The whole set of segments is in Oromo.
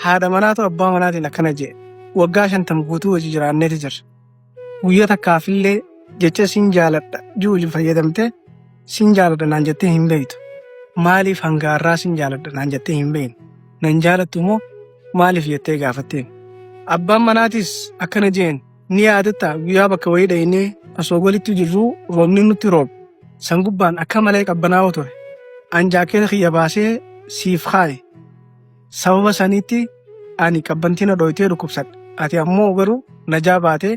Haadha manaatu abbaa manaatiin akkana je'e. Waggaa 50 guutuu wajji jiraanneeti jirra. Guyyaa takkaafillee jecha sin jaaladha ji'u fayyadamtee sin jaaladha naan jettee hin beektu. Maaliif hanga har'aa sin jaaladha naan jettee hin beekne? Nan jaalattu moo maaliif jettee gaafatteen? Abbaan manaatis akkana jeen ni yaadatta guyyaa bakka wayii dhaynee osoo walitti jirruu roobni nutti roobe. San gubbaan akka malee qabbanaa'oo ture. An jaakkeeta kiyya baasee siif kaaye. Sababa saniitti ani qabbantii na dhooytee dhukkubsadhe. Ati ammoo garuu najaa baatee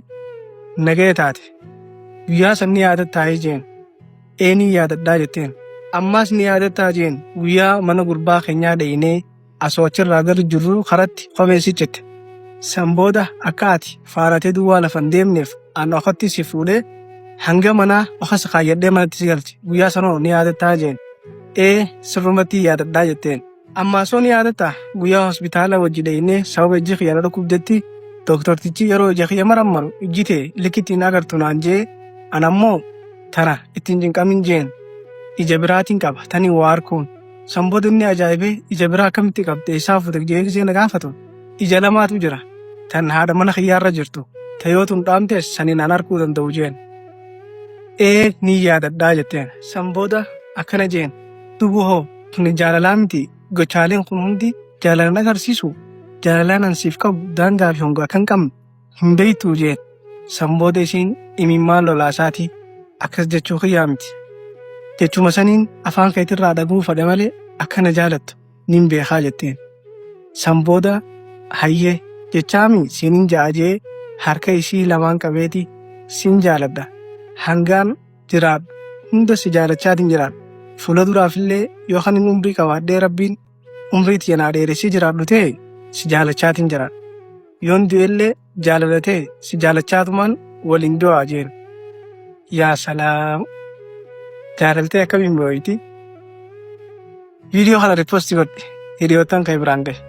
nagaya taate. Guyyaa san ni yaadattaayii jeen. Ee ni yaadadhaa jetteen. Ammaas ni yaadattaa jeen guyyaa mana gurbaa keenyaa dhaynee asoo achirraa galu jirru karatti kopheen si citte. San booda akka ati faaratee duwwaa lafa hin deemneef an okatti si fuudhee hanga manaa oka si kaayyadhee manatti si galche. Guyyaa sanoo ni yaadattaa jeen. Ee sirrumatti yaadadhaa jetteen. Ammaa soo ni yaadatta guyyaa hospitaala wajji dhaynee sababa ijji kiyya na dhukkubdetti dooktortichi yeroo ija kiyya marammaru ijji tee likkitti hin agartu naan jee an ammoo tana ittiin cinqamin jeen ija biraatiin qaba tanii waa arkuun san booda inni ajaa'ibee ija biraa akkamitti qabde eessaa fuute jee gisee na gaafatu ija lamaatu jira tan haadha mana kiyyaarra jirtu ta yoo tun dhaamtes saniin an arkuu danda'u jeen. Ee ni yaadadhaa jetteen. San booda akkana jeen dubu hoo Tuni jaalalaa miti gochaaleen kun hundi jaalala hin agarsiisu jaalalaan an siif qabu daangaa fi honga akka hin qabne hin beektuu jeen san booda isiin imimmaan lolaasaati akkas jechuu kiyyaa miti jechuma saniin afaan keetirraa dhaguu fedha malee akka na jaalattu nin beekaa jetteen san booda hayyee jechaami siinin ja'a jee harka isii lamaan qabeeti sin jaaladha hangaan jiraadhu hunda si jaalachaatiin jiraadhu fuula duraafillee yoo kan inni umrii qabaadhee rabbiin umrii tiyya naa dheeressee jiraadhu ta'e si jaalachaatiin jiraadha yoon du'ellee jaalala ta'e si jaalachaatumaan waliin du'aa jeen yaa salaam jaalaltee akkamiin boo'iti viidiyoo kana riposti godhi hiriyoottan kee biraan gahe.